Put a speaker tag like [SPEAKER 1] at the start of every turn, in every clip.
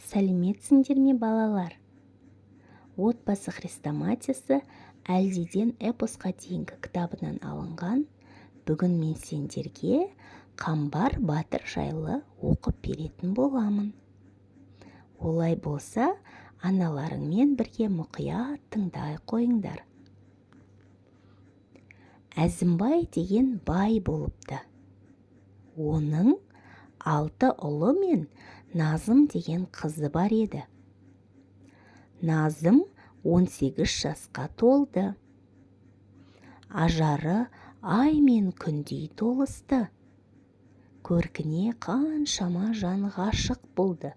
[SPEAKER 1] Сәлеметсіңдер ме, балалар? «Отбасы хрестоматиясы әлдиден эпосқа дейінгі» кітабынан алынған. Бүгін мен сендерге Қамбар батыр жайлы оқып беретін боламын. Олай болса, аналарыңмен бірге мұқият тыңдай қойыңдар. Әзімбай деген бай болыпты. Оның алты ұлы мен Назым деген қызы бар еді. Назым 18 жасқа толды. Ажары ай мен күндей толысты. Көркіне қаншама жан ғашық болды.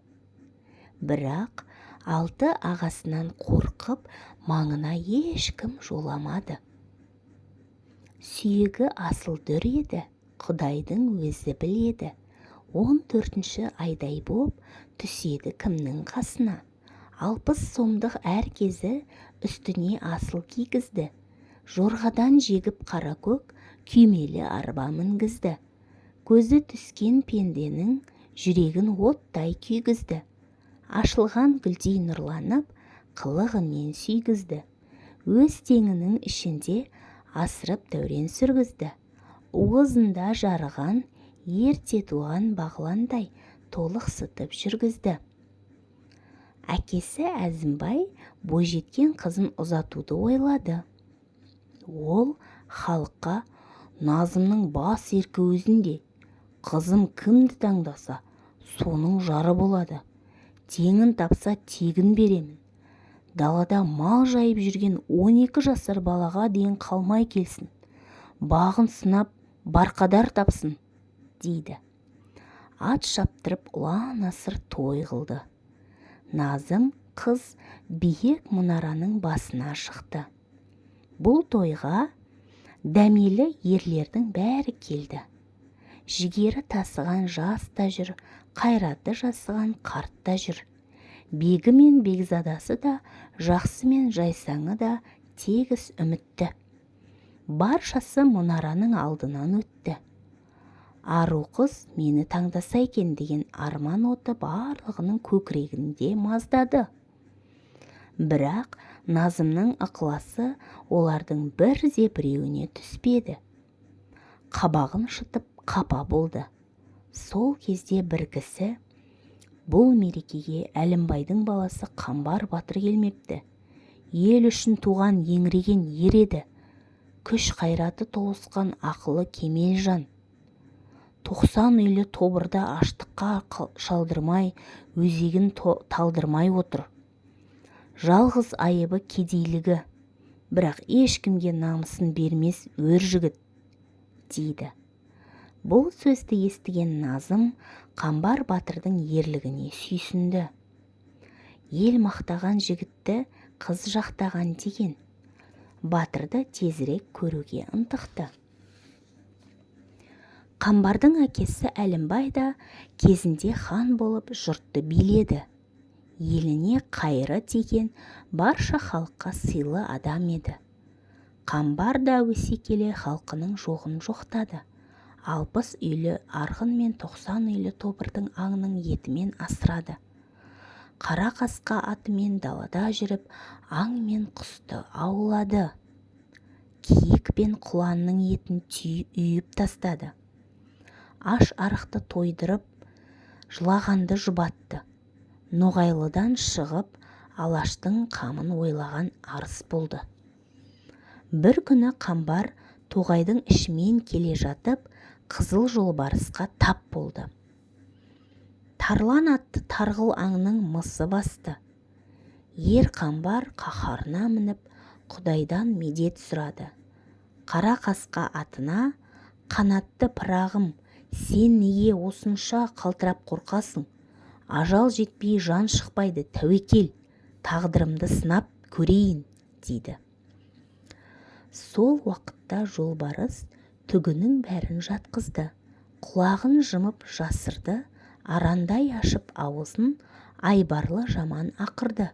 [SPEAKER 1] Бірақ алты ағасынан қорқып, маңына ешкім жоламады. Сүйегі асыл дүр еді, Құдайдың өзі біледі. 14-ші айдай боп түседі кімнің қасына. 60 сомдық әр кезі үстіне асыл кигізді. Жорғадан жегіп қаракөк күймелі арба мінгізді. Көзі түскен пенденің жүрегін оттай күйгізді. Ашылған гүлдей нұрланып, қылығымен сүйгізді. Өз теңінің ішінде асырып дәурен сүргізді. Уызында жарыған ерте туған бағландай толықсытып жүргізді. Әкесі Әзімбай бойжеткен қызын ұзатуды ойлады. Ол халыққа: «Назымның бас еркі өзінде. Қызым кімді таңдаса, соның жары болады. Теңін тапса, тегін беремін. Далада мал жайып жүрген 12 жасар балаға дейін қалмай келсін. Бағын сынап, барқадар тапсын», – дейді. Ат шаптырып, ұлан-асыр той қылды. Назым қыз биік мұнараның басына шықты. Бұл тойға дәмелі ерлердің бәрі келді. Жігері тасыған жас та жүр, қайраты жасыған қарт та жүр. Бегі мен бекзадасы да, жақсы мен жайсаңы да тегіс үмітті. Баршасы мұнараның алдынан өтті. Ару қыз мені таңдаса екен деген арман оты барлығының көкірегінде маздады. Бірақ Назымның ықыласы олардың бірде-біреуіне түспеді. Қабағын шытып, қапа болды. Сол кезде бір кісі: «Бұл мерекеге Әлімбайдың баласы Қамбар батыр келмепті. Ел үшін туған еңіреген ер еді. Күш-қайраты толысқан, ақылы кемел жан. 90 үйлі тобырды аштыққа шалдырмай, өзегін талдырмай отыр. Жалғыз айыбы кедейлігі, бірақ ешкімге намысын бермес өр жігіт», – дейді. Бұл сөзді естіген Назым Қамбар батырдың ерлігіне сүйсінді. Ел мақтаған жігітті қыз жақтаған деген. Батырды тезірек көруге ынтықты. Қамбардың әкесі Әлімбай да кезінде хан болып, жұртты биледі. Еліне қайыры тиген, барша халыққа сыйлы адам еді. Қамбар да өсе келе халқының жоғын жоқтады. 60 үйлі арғын мен 90 үйлі тобырдың аңның етімен асырады. Қара қасқа атымен далада жүріп, аң мен құсты аулады. Киік пен құланның етін үйіп тастады. Аш-арықты тойдырып, жылағанды жұбатты. Ноғайлыдан шығып, алаштың қамын ойлаған арыс болды. Бір күні Қамбар тоғайдың ішімен келе жатып, қызыл жолбарысқа тап болды. Тарлан атты тарғыл аңның мысы басты. Ер Қамбар қаһарына мініп, Құдайдан медет сұрады. Қара қасқа атына: «Қанатты пырағым, сен неге осынша қалтырап қорқасың? Ажал жетпей жан шықпайды, тәуекел, тағдырымды сынап көрейін», – дейді. Сол уақытта жолбарыс түгінің бәрін жатқызды. Құлағын жымып жасырды, арандай ашып аузын, айбарлы жаман ақырды.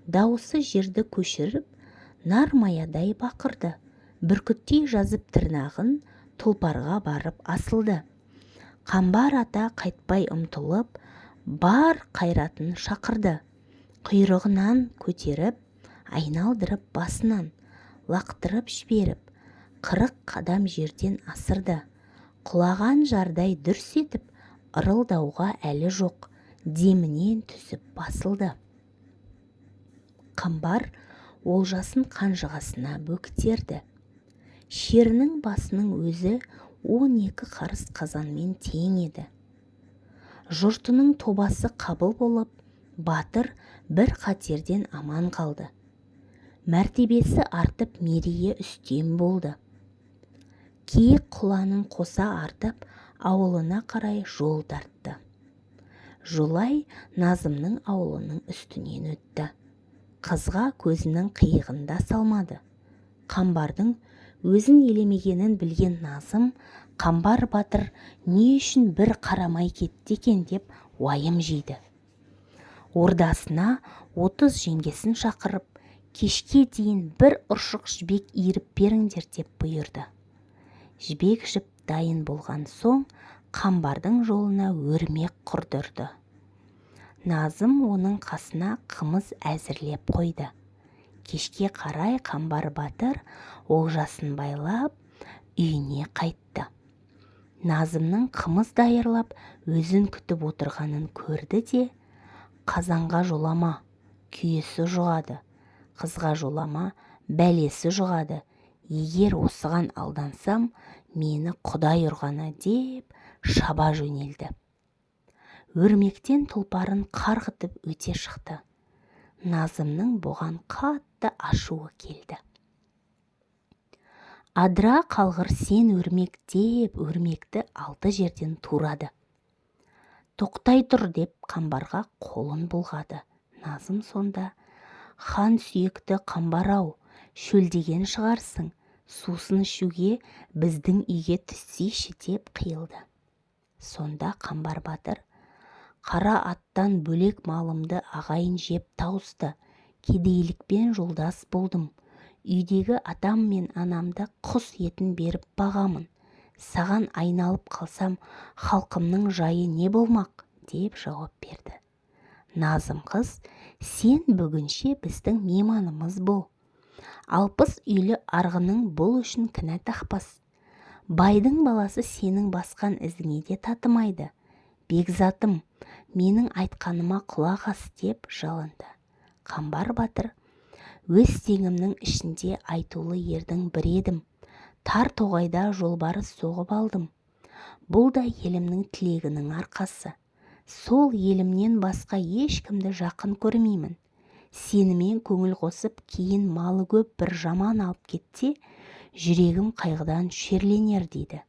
[SPEAKER 1] Дауысы жерді көшіріп, нармаядай бақырды. Бүркіттей жазып тырнағын, тұлпарға барып асылды. Қамбар ата қайтпай ұмтылып, Бар қайратын шақырды. Құйрығынан көтеріп, айналдырып басынан, лақтырып жіберіп, 40 қадам жерден асырды. Құлаған жардай дүрс етіп, ырылдауға әлі жоқ, демінен түсіп басылды. Қамбар олжасын қанжығасына бөктерді. Шерінің басының өзі 12 қарыс қазанмен тең еді. Жұртының тобасы қабыл болып, батыр бір қатерден аман қалды. Мәртебесі артып, мерейі үстем болды. Киік құланын қоса артып, ауылына қарай жол тартты. Жолай Назымның ауылының үстінен өтті. Қызға көзінің қиығын да салмады. Қамбардың өзін елемегенін білген Назым, Қамбар батыр не үшін бір қарамай кетті екен деп уайым жейді. Ордасына 30 жеңгесін шақырып, кешке дейін бір ұршық жібек иіріп беріңдер деп бұйырды. Жібек жіп дайын болған соң, Қамбардың жолына өрмек құрдырды. Назым оның қасына қымыз әзірлеп қойды. Кешке қарай Қамбар батыр олжасын байлап, үйіне қайтты. Назымның қымыз даярлап, өзін күтіп отырғанын көрді де, қазанға жолама, күйесі жұғады, қызға жолама, бәлесі жұғады. Егер осыған алдансам, мені Құдай ұрғаны деп шаба жөнелді. Өрмектен тұлпарын қарғытып өте шықты. Назымның бұған қатты ашуы келді. Адыра қалғыр сен өрмек деп өрмекті 6 жерден турады. Тоқтай тұр деп Қамбарға қолын бұлғады. Назым сонда, хан сүйекті Қамбар-ау, шөлдеген шығарсың, сусын ішуге біздің үйге түссейші деп қиылды. Сонда Қамбар батыр, қара аттан бөлек малымды ағайын жеп тауысты, кедейлікпен жолдас болдым. Үйдегі атам мен анамды құс етін беріп бағамын. Саған айналып қалсам, халқымның жайы не болмақ, деп жауап берді. Назым қыз, сен бүгінше біздің мейманымыз бол. 60 үйлі арғының бұл үшін кінә тақпас. Байдың баласы сенің басқан ізіңе де татымайды. Бекзатым, менің айтқаныма құлақ ас деп жалынды. Қамбар батыр, өз теңімнің ішінде айтулы ердің бірі едім. Тар тоғайда жолбарыс соғып алдым. Бұл да елімнің тілегінің арқасы. Сол елімнен басқа ешкімді жақын көрмеймін. Сенімен көңіл қосып, кейін малы көп бір жаман алып кетсе, жүрегім қайғыдан шерленер дейді.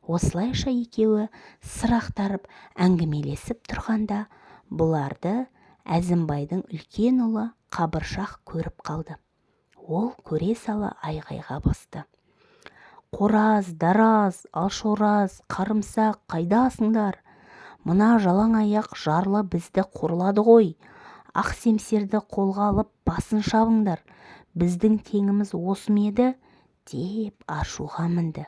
[SPEAKER 1] Осылайша екеуі сыр ақтарып әңгімелесіп тұрғанда, бұларды Әзімбайдың үлкен ұлы Қабыршақ көріп қалды. Ол көре сала айғайға басты. Қораз, дараз, алшораз, қарымсақ, қайдасыңдар? Мына жалаң аяқ жарлы бізді қорлады ғой. Ақ семсерді қолға алып басын шабыңдар. Біздің теңіміз осы ма еді? Деп ашуға мінді.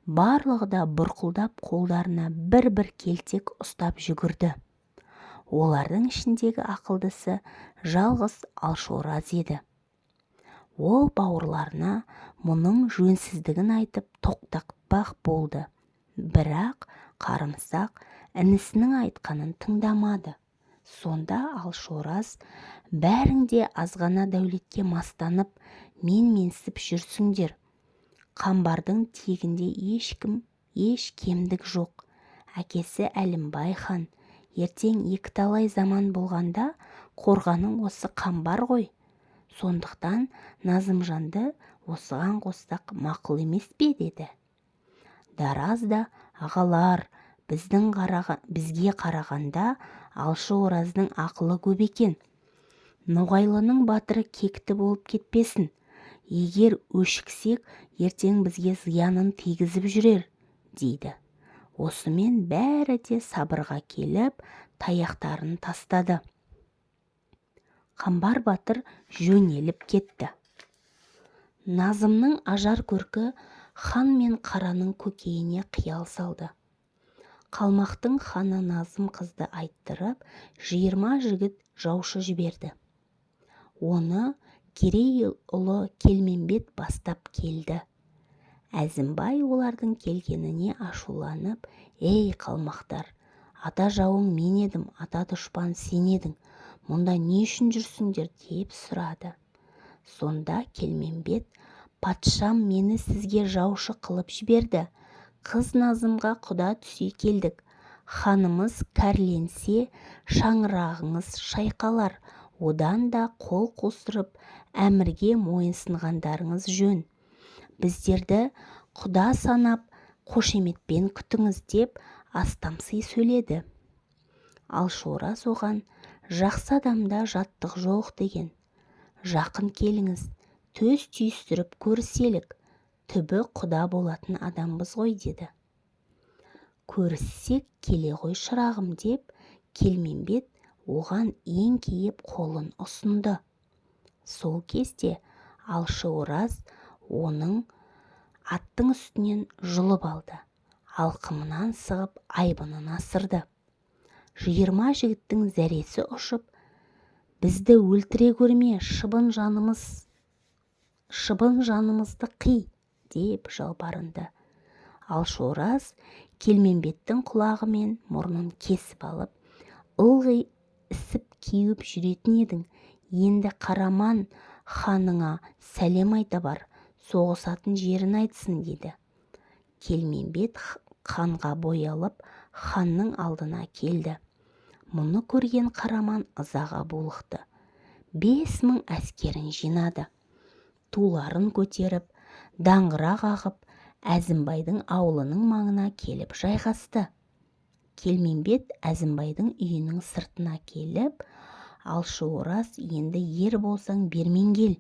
[SPEAKER 1] Барлығы да бұрқылдап қолдарына бір-бір келтек ұстап жүгірді. Олардың ішіндегі ақылдысы жалғыз Алшораз еді. Ол бауырларына мұның жөнсіздігін айтып тоқтатпақ болды. Бірақ Қарымсақ інісінің айтқанын тыңдамады. Сонда Алшораз, бәрің де азғана дәулетке мастанып, мен-менсіп жүрсіңдер. Қамбардың тегінде ешкім, еш кемдік жоқ. Әкесі Әлімбай хан, ертең екіталай заман болғанда қорғаның осы Қамбар ғой. Сондықтан Назымжанды осыған қоссақ мақұл емес пе деді. Дараз да, ағалар, бізге қарағанда Алшы Ораздың ақылы көп екен. Ноғайлының батыры кекті болып кетпесін. Егер өшіксек, ертең бізге зиянын тигізіп жүрер, дейді. Осымен бәрі де сабырға келіп, таяқтарын тастады. Қамбар батыр жөнеліп кетті. Назымның ажар көркі хан мен қараның көкейіне қиял салды. Қалмақтың ханы Назым қызды айттырып, 20 жігіт жаушы жіберді. Оны Керей ұлы Келмембет бастап келді. Әзімбай олардың келгеніне ашуланып, «Ей, қалмақтар, ата жауың мен едім, ата дұшпан сен едің, мұнда не үшін жүрсіңдер?» деп сұрады. Сонда Келмембет, «Патшам мені сізге жаушы қылып жіберді. Қыз Назымға құда түсе келдік. Ханымыз кәрленсе, шаңырағыңыз шайқалар. Одан да қол қусырып, әмірге мойынсынғандарыңыз жөн. Біздерді құда санап, қошеметпен күтіңіз», деп астамси сөйледі. Алшы Ораз оған, «Жақсы адамда жаттық жоқ деген. Жақын келіңіз, төс түйістіріп көріселік, түбі құда болатын адамбыз ғой», деді. «Көріссек келе ғой, шырағым», деп Келмембет оған еңкейіп қолын ұсынды. Сол кезде Алшы Ораз оның аттың үстінен жұлып алды, алқымынан сығып, айбынын асырды. 20 жігіттің зәресі ұшып, «Бізді өлтіре көрме, шыбын жанымызды қи», деп жалбарынды. Алшы Ораз Келмембеттің құлағы мен мұрнын кесіп алып, «Ылғи ісіп кеуіп жүретін едің, енді Қараман ханыңа сәлем айта бар, соғысатын жерін айтсын», деді. Келмембет қанға боялып, ханның алдына келді. Мұны көрген Қараман ызаға булықты. 5000 әскерін жинады. Туларын көтеріп, даңғыра қағып, Әзімбайдың аулының маңына келіп жайғасты. Келмембет Әзімбайдың үйінің сыртына келіп, «Алшы Ораз, енді ер болсаң бермен кел,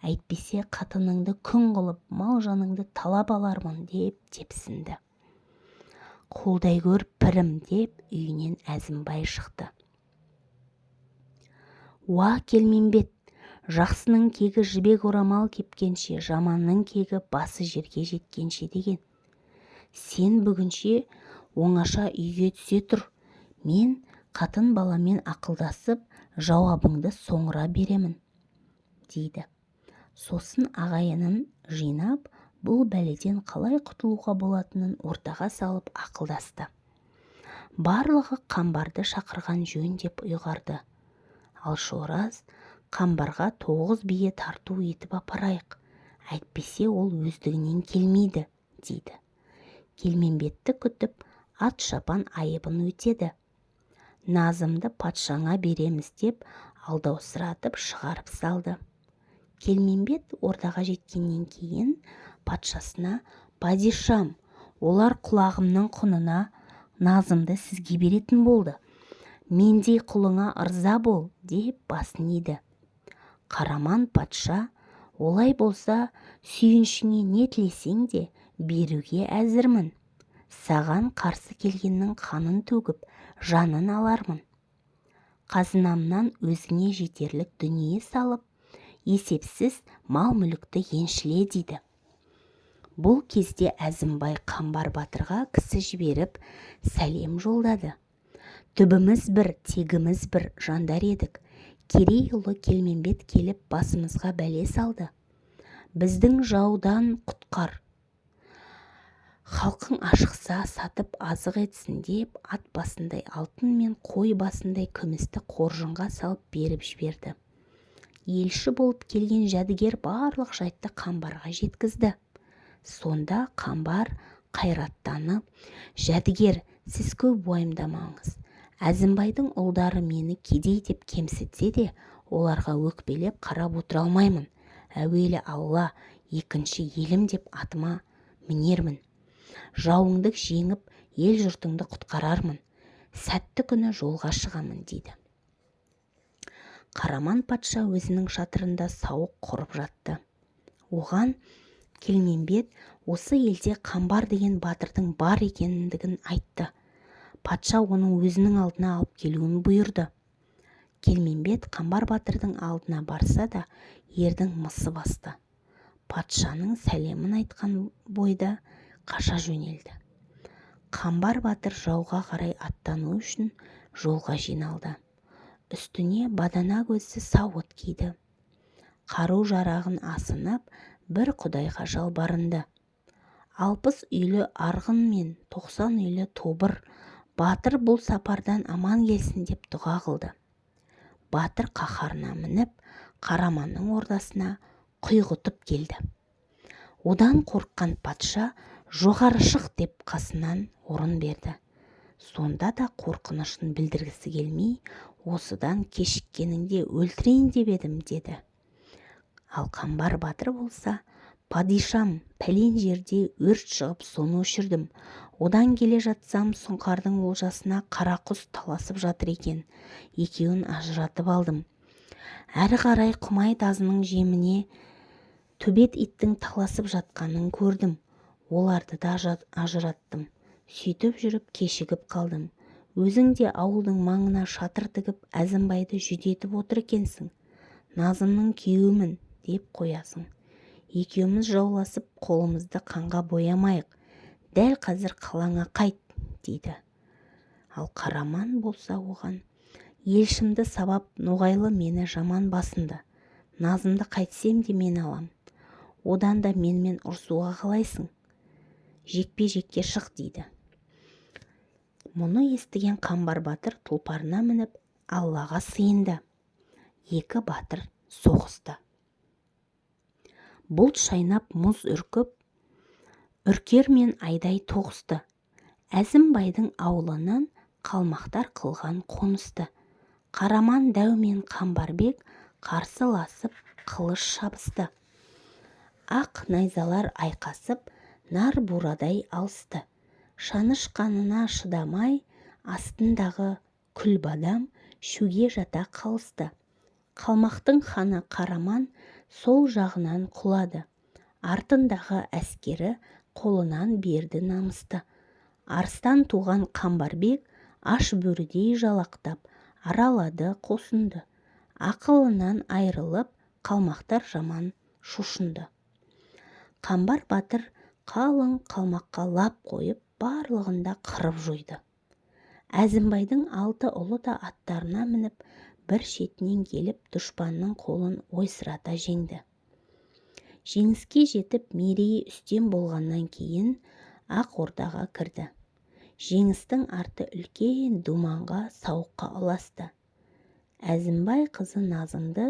[SPEAKER 1] әйтпесе қатыныңды күң қылып, мал жаныңды талап алармын», деп тепсінді. «Қолдай көр, пірім», деп үйінен Әзімбай шықты. «Уа, Келмембет, жақсының кегі жібек орамал кепкенше, жаманның кегі басы жерге жеткенше деген. Сен бүгінше оңаша үйге түсе тұр, мен қатын баламен ақылдасып, жауабыңды соңыра беремін», дейді. Сосын ағайынын жинап, бұл бәледен қалай құтылуға болатынын ортаға салып ақылдасты. Барлығы Қамбарды шақырған жөн деп ұйғарды. Алшы Ораз, «Қамбарға 9 бие тарту етіп апарайық, әйтпесе ол өздігінен келмейді», дейді. Келмембетті күтіп, ат шапан айыбын өтеді. Назымды патшаңа береміз деп алдаусыратып шығарып салды. Келмембет ордаға жеткеннен кейін патшасына, «Падишам, олар құлағымның құнына Назымды сізге беретін болды. Мендей құлыңа ырза бол», деп басын иді. Қараман патша, «Олай болса, сүйіншіңе не тілесең де беруге әзірмін. Саған қарсы келгеннің қанын төгіп, жанын алармын. Қазынамнан өзіңе жетерлік дүние салып, есепсіз мал-мүлікті еншіле», дейді. Бұл кезде Әзімбай Қамбар батырға кісі жіберіп, сәлем жолдады. «Түбіміз бір, тегіміз бір жандар едік. Керей ұлы Келмембет келіп басымызға бәле салды. Біздің жаудан құтқар. Халқың ашықса сатып азық етсін», деп ат басындай алтын мен қой басындай күмісті қоржынға салып беріп жіберді. Елші болып келген Жәдігер барлық жайтты Қамбарға жеткізді. Сонда Қамбар қайраттанып, «Жәдігер, сіз көп уайымдамаңыз. Әзімбайдың ұлдары мені кедей деп кемсітсе де, оларға өкпелеп қарап отыра алмаймын. Әуелі Алла, екінші елім деп атыма мінермін. Жауыңды жеңіп, ел жұртыңды құтқарармын. Сәтті күні жолға шығамын», дейді. Қараман патша өзінің шатырында сауық құрып жатты. Оған Келмембет осы елде Қамбар деген батырдың бар екендігін айтты. Патша оның өзінің алдына алып келуін бұйырды. Келмембет Қамбар батырдың алдына барса да, ердің мысы басты. Патшаның сәлемін айтқан бойда қаша жөнелді. Қамбар батыр жауға қарай аттану үшін жолға жиналды. Үстіне бадана көзді сауыт киді. Қару-жарағын асынып, бір құдайға жалбарынды. 60 үйлі арғын мен 90 үйлі тобыр батыр бұл сапардан аман келсін деп дұға қылды. Батыр қаһарына мініп, Қараманның ордасына құйғытып келді. Одан қорыққан патша жоғары шық деп қасынан орын берді. Сонда да қорқынышын білдіргісі келмей, осыдан кешіккеніңде өлтірейін деп едім деді. Ал Қамбар батыр болса, падишам, пәлен жерде өрт шығып, соны өшірдім. Одан келе жатсам, сұңқардың олжасына қара құс таласып жатыр екен, екеуін ажыратып алдым. Әрі қарай құмай тазының жеміне төбет иттің таласып жатқанын көрдім, оларды да ажыраттым. Сөйтіп жүріп кешігіп қалдым. Өзің де ауылдың маңына шатыр тігіп, Әзімбайды жүдетіп отыр екенсің. Назымның күйеуімін деп қоясың. Екеуміз жауласып, қолымызды қанға боямайық. Дәл қазір қалаңа қайт, дейді. Ал Қараман болса оған, елшімді сабап, ноғайлы мені жаман басынды. Назымды қайтсем де мен алам. Одан да менімен ұрсуға қалайсың? Жекпе-жекке шық, дейді. Мұны естіген Қамбар батыр тұлпарына мініп, Аллаға сыйынды. Екі батыр соғысты. Бұлт шайнап, мұз үркіп, үркер мен айдай тоғысты. Әзімбайдың аулынан қалмақтар қылған қонысты. Қараман дәу мен Қамбарбек қарсыласып қылыш шабысты. Ақ найзалар айқасып, нар бурадай алысты. Шанышқанына шыдамай, астындағы күлбадам шөге жата қалысты. Қалмақтың ханы Қараман сол жағынан құлады. Артындағы әскері қолынан берді намысты. Арыстан туған Қамбарбек аш бөрідей жалақтап, аралады қосынды. Ақылынан айырылып, қалмақтар жаман шошынды. Қамбар батыр қалың қалмаққа лап қойып, барлығын да қырып жойды. Әзімбайдың 6 ұлы да аттарына мініп, бір шетінен келіп, дұшпанның қолын ойсырата жеңді. Жеңіске жетіп, мерейі үстем болғаннан кейін Ақ ордаға кірді. Жеңістің арты үлкен думанға, сауыққа ұласты. Әзімбай қызы Назымды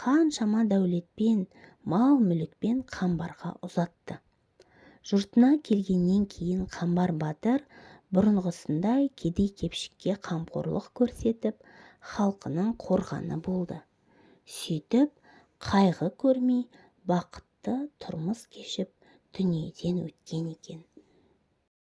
[SPEAKER 1] қаншама дәулетпен, мал-мүлікпен Қамбарға ұзатты. Жұртына келгеннен кейін Қамбар батыр бұрынғысындай кедей-кепшікке қамқорлық көрсетіп, халқының қорғаны болды. Сөйтіп, қайғы көрмей, бақытты тұрмыс кешіп, дүниеден өткен екен.